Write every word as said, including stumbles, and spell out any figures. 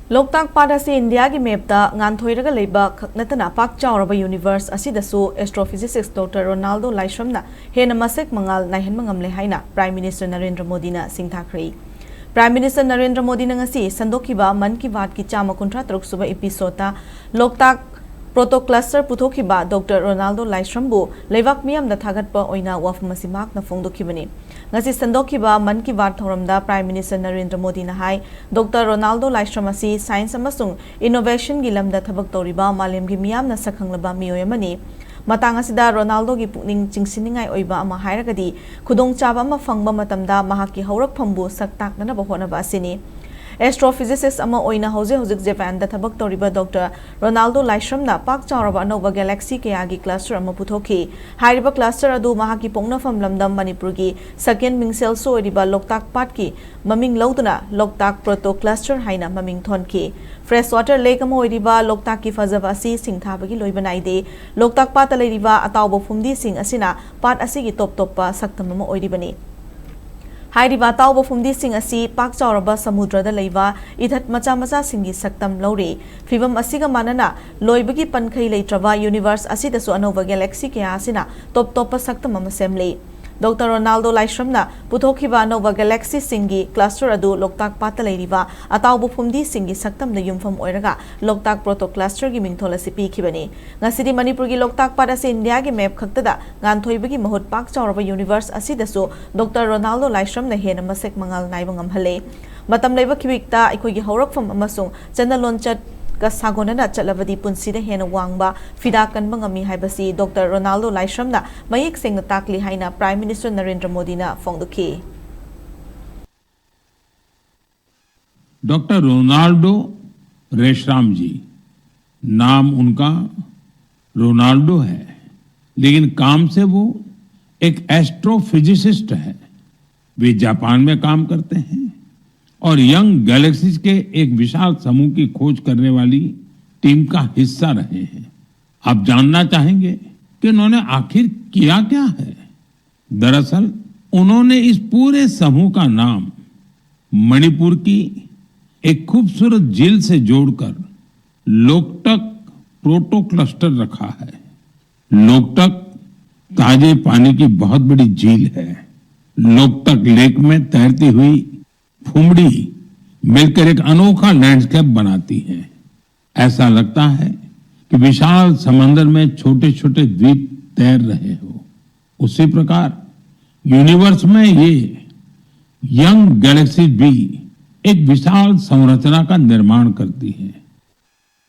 ꯂꯣꯛꯇꯥꯛ ꯄꯥꯠ ꯑꯁꯤ ꯏꯟꯗꯤꯌꯥꯒꯤ ꯃꯦꯞꯇ ꯉꯥꯟꯊꯣꯏꯔꯒ ꯂꯩꯕ ꯈꯛ ꯅꯠꯇꯅ, ꯄꯥꯛ ꯆꯥꯎꯔꯕ ꯌꯨꯅꯤꯚꯔꯁ ꯑꯁꯤꯗꯁꯨ ꯑꯦꯁꯇ꯭ꯔꯣꯐꯤꯖꯤꯁꯤꯁ ꯗꯣꯛꯇꯔ ꯔꯣꯅꯥꯜꯗꯣ ꯂꯥꯏꯁ꯭ꯔꯝꯅ ꯍꯦꯟꯅ ꯃꯁꯛ ꯃꯉꯥꯜ ꯅꯥꯏꯍꯟꯕ ꯉꯝꯂꯦ ꯍꯥꯏꯅ ꯄ꯭ꯔꯥꯏꯝ ꯃꯤꯅꯤꯁꯇꯔ ꯅꯔꯦꯟꯗ꯭ꯔ ꯃꯣꯗꯤꯅ ꯁꯤꯡꯊꯥꯈ꯭ꯔꯦ꯫ ꯄ꯭ꯔꯥꯏꯝ ꯃꯤꯅꯤꯁꯇꯔ ꯅꯔꯦꯟꯗ꯭ꯔ ꯃꯣꯗꯤꯅ ꯉꯁꯤ ꯁꯟꯗꯣꯛꯈꯤꯕ ꯃꯟ ꯀꯤ ꯕꯥꯠꯀꯤ ꯆꯥꯝꯃ ꯀꯨꯟꯊ꯭ꯔꯥ ꯇꯔꯨꯛ ꯁꯨꯕ ꯏꯄꯤꯁꯣꯗꯇ ꯂꯣꯛꯇꯥꯛ ꯄ꯭ꯔꯣꯇꯣ ꯀ꯭ꯂꯁꯇꯔ ꯄꯨꯊꯣꯛꯈꯤꯕ ꯗꯣꯛꯇꯔ ꯔꯣꯅꯥꯜꯗꯣ ꯂꯥꯏꯁ꯭ꯔꯝꯕꯨ ꯂꯩꯕꯥꯛ ꯃꯤꯌꯥꯝꯗ ꯊꯥꯒꯠꯄ ꯑꯣꯏꯅ ꯋꯥꯐꯝ ꯑꯁꯤ ꯃꯍꯥꯛꯅ ꯐꯣꯡꯗꯣꯛꯈꯤꯕꯅꯤ꯫ ꯉꯁꯤ ꯁꯟꯗꯣꯛꯈꯤꯕ ꯃꯟ ꯀꯤ ꯕꯥꯠ ꯊꯧꯔꯝꯗ ꯄ꯭ꯔꯥꯏꯝ ꯃꯤꯅꯤꯁꯇꯔ ꯅꯔꯦꯟꯗ꯭ꯔ ꯃꯣꯗꯤꯅ ꯍꯥꯏ, ꯗꯣꯛꯇꯔ ꯔꯣꯅꯥꯜꯗꯣ ꯂꯥꯏꯁ꯭ꯔꯝ ꯑꯁꯤ ꯁꯥꯏꯟꯁ ꯑꯃꯁꯨꯡ ꯏꯅꯣꯚꯦꯁꯟꯒꯤ ꯂꯝꯗ ꯊꯕꯛ ꯇꯧꯔꯤꯕ ꯃꯥꯂꯦꯝꯒꯤ ꯃꯤꯌꯥꯝꯅ ꯁꯛꯈꯪꯂꯕ ꯃꯤꯑꯣꯏ ꯑꯃꯅꯤ꯫ ꯃꯇꯥꯡ ꯑꯁꯤꯗ ꯔꯣꯅꯥꯜꯗꯣꯒꯤ ꯄꯨꯛꯅꯤꯡ ꯆꯤꯡꯁꯤꯟꯅꯤꯡꯉꯥꯏ ꯑꯣꯏꯕ ꯑꯃ ꯍꯥꯏꯔꯒꯗꯤ, ꯈꯨꯗꯣꯡꯆꯥꯕ ꯑꯃ ꯐꯪꯕ ꯃꯇꯝꯗ ꯃꯍꯥꯛꯀꯤ ꯍꯧꯔꯛꯐꯝꯕꯨ ꯁꯛ ꯇꯥꯛꯅꯅꯕ ꯍꯣꯠꯅꯕ ꯑꯁꯤꯅꯤ꯫ ꯑꯦꯁꯇ꯭ꯔꯣꯐꯤꯖꯤꯁꯤꯁ ꯑꯃ ꯑꯣꯏꯅ ꯍꯧꯖꯤꯛ ꯍꯧꯖꯤꯛ ꯖꯄꯥꯟꯗ ꯊꯕꯛ ꯇꯧꯔꯤꯕ ꯗꯣꯛꯇꯔ ꯔꯣꯅꯥꯜꯗꯣ ꯂꯥꯏꯁ꯭ꯔꯝꯅ ꯄꯥꯛ ꯆꯥꯎꯔꯕ ꯑꯅꯧꯕ ꯒꯦꯂꯦꯛꯁꯤ ꯀꯌꯥꯒꯤ ꯀ꯭ꯂꯁꯇꯔ ꯑꯃ ꯄꯨꯊꯣꯛꯈꯤ꯫ ꯍꯥꯏꯔꯤꯕ ꯀ꯭ꯂꯁꯇꯔ ꯑꯗꯨ ꯃꯍꯥꯛꯀꯤ ꯄꯣꯛꯅꯐꯝ ꯂꯝꯗꯝ ꯃꯅꯤꯄꯨꯔꯒꯤ ꯁꯀꯦꯟ ꯃꯤꯡꯁꯦꯜꯁꯨ ꯑꯣꯏꯔꯤꯕ ꯂꯣꯛꯇꯥꯛ ꯄꯥꯠꯀꯤ ꯃꯃꯤꯡ ꯂꯧꯗꯨꯅ ꯂꯣꯛꯇꯥꯛ ꯄ꯭ꯔꯣꯇꯣ ꯀ꯭ꯂꯁꯇꯔ ꯍꯥꯏꯅ ꯃꯃꯤꯡ ꯊꯣꯟꯈꯤ꯫ ꯐ꯭ꯔꯦꯁ ꯋꯥꯇꯔ ꯂꯦꯛ ꯑꯃ ꯑꯣꯏꯔꯤꯕ ꯂꯣꯛꯇꯥꯛꯀꯤ ꯐꯖꯕ ꯑꯁꯤ ꯁꯤꯡꯊꯥꯕꯒꯤ ꯂꯣꯏꯕ ꯅꯥꯏꯗꯦ꯫ ꯂꯣꯛꯇꯥꯛ ꯄꯥꯠꯇ ꯂꯩꯔꯤꯕ ꯑꯇꯥꯎꯕ ꯐꯨꯝꯗꯤꯁꯤꯡ ꯑꯁꯤꯅ ꯄꯥꯠ ꯑꯁꯤꯒꯤ ꯇꯣꯞ ꯇꯣꯞꯄ ꯁꯛꯇꯝ ꯑꯃ ꯑꯣꯏꯔꯤꯕꯅꯤ꯫ ꯍꯥꯏꯔꯤꯕ ꯑꯇꯥꯎꯕ ꯐꯨꯝꯗꯤꯁꯤꯡ ꯑꯁꯤ ꯄꯥꯛ ꯆꯥꯎꯔꯕ ꯁꯃꯨꯗ꯭ꯔꯗ ꯂꯩꯕ ꯏꯊꯠ ꯃꯆꯥ ꯃꯆꯥꯁꯤꯡꯒꯤ ꯁꯛꯇꯝ ꯂꯧꯔꯤ꯫ ꯐꯤꯚꯝ ꯑꯁꯤꯒ ꯃꯥꯟꯅꯅ, ꯂꯣꯏꯕꯒꯤ ꯄꯟꯈꯩ ꯂꯩꯇ꯭ꯔꯕ ꯌꯨꯅꯤꯚꯔꯁ ꯑꯁꯤꯗꯁꯨ ꯑꯅꯧꯕ ꯒꯦꯂꯦꯛꯁꯤ ꯀꯌꯥ ꯑꯁꯤꯅ ꯇꯣꯞ ꯇꯣꯞꯄ ꯁꯛꯇꯝ ꯑꯃ ꯁꯦꯝꯂꯤ꯫ ꯗꯣꯛꯇꯔ ꯔꯣꯅꯥꯜꯗꯣ ꯂꯥꯏꯁ꯭ꯔꯝꯅ ꯄꯨꯊꯣꯛꯈꯤꯕ ꯑꯅꯧꯕ ꯒꯦꯂꯦꯛꯁꯤꯁꯤꯡꯒꯤ ꯀ꯭ꯂꯁꯇꯔ ꯑꯗꯨ ꯂꯣꯛꯇꯥꯛ ꯄꯥꯠꯇ ꯂꯩꯔꯤꯕ ꯑꯇꯥꯎꯕ ꯐꯨꯝꯗꯤꯁꯤꯡꯒꯤ ꯁꯛꯇꯝꯗ ꯌꯨꯝꯐꯝ ꯑꯣꯏꯔꯒ ꯂꯣꯛꯇꯥꯛ ꯄ꯭ꯔꯣꯇꯣ ꯀ꯭ꯂꯁꯇꯔꯒꯤ ꯃꯤꯡꯊꯣꯜ ꯑꯁꯤ ꯄꯤꯈꯤꯕꯅꯤ꯫ ꯉꯁꯤꯗꯤ ꯃꯅꯤꯄꯨꯔꯒꯤ ꯂꯣꯛꯇꯥꯛ ꯄꯥꯠ ꯑꯁꯤ ꯏꯟꯗꯤꯌꯥꯒꯤ ꯃꯦꯞ ꯈꯛꯇꯗ ꯉꯥꯟꯊꯣꯏꯕꯒꯤ ꯃꯍꯨꯠ, ꯄꯥꯛ ꯆꯥꯎꯔꯕ ꯌꯨꯅꯤꯚꯔꯁ ꯑꯁꯤꯗꯁꯨ ꯗꯣꯛꯇꯔ ꯔꯣꯅꯥꯜꯗꯣ ꯂꯥꯏꯁ꯭ꯔꯝꯅ ꯍꯦꯟꯅ ꯃꯁꯛ ꯃꯉꯥꯜ ꯅꯥꯏꯕ ꯉꯝꯍꯜꯂꯦ꯫ ꯃꯇꯝ ꯂꯩꯕ ꯈꯤꯕꯤꯛꯇ ꯑꯩꯈꯣꯏꯒꯤ ꯍꯧꯔꯛꯐꯝ ꯑꯃꯁꯨꯡ ꯆꯠꯅ ꯂꯣꯟꯆꯠꯀ ꯁꯥꯒꯣꯟꯅꯅ ꯆꯠꯂꯕꯗꯤ ꯄꯨꯟꯁꯤꯗ ꯍꯦꯟꯅ ꯋꯥꯡꯕ ꯐꯤꯗꯥ ꯀꯟꯕ ꯉꯝꯃꯤ ꯍꯥꯏꯕꯁꯤ ꯗꯣꯛꯇꯔ ꯔꯣꯅꯥꯜꯗꯣ ꯂꯥꯏꯁ꯭ꯔꯝꯅ ꯃꯌꯦꯛ ꯁꯦꯡꯅ ꯇꯥꯛꯂꯤ ꯍꯥꯏꯅ ꯄ꯭ꯔꯥꯏꯝ ꯃꯤꯅꯤꯁꯇꯔ ꯅꯔꯦꯟꯗ꯭ꯔ ꯃꯣꯗꯤꯅ ꯐꯣꯡꯗꯣꯛꯈꯤ꯫ डॉक्टर रोनाल्डो रेशराम जी, नाम उनका रोनाल्डो है, लेकिन काम से वो एक एस्ट्रोफिजिसिस्ट है। वे जापान में काम करते हैं और यंग गैलेक्सीज के एक विशाल समूह की खोज करने वाली टीम का हिस्सा रहे हैं। आप जानना चाहेंगे कि उन्होंने आखिर किया क्या है? दरअसल उन्होंने इस पूरे समूह का नाम मणिपुर की एक खूबसूरत झील से जोड़कर लोकटक प्रोटो क्लस्टर रखा है। लोकटक ताजे पानी की बहुत बड़ी झील है। लोकटक लेक में तैरती हुई फुमड़ी मिलकर एक अनोखा लैंडस्केप बनाती है। ऐसा लगता है कि विशाल समंदर में छोटे छोटे द्वीप तैर रहे हो। उसी प्रकार यूनिवर्स में ये यंग गैलेक्सी भी एक विशाल संरचना का निर्माण करती है।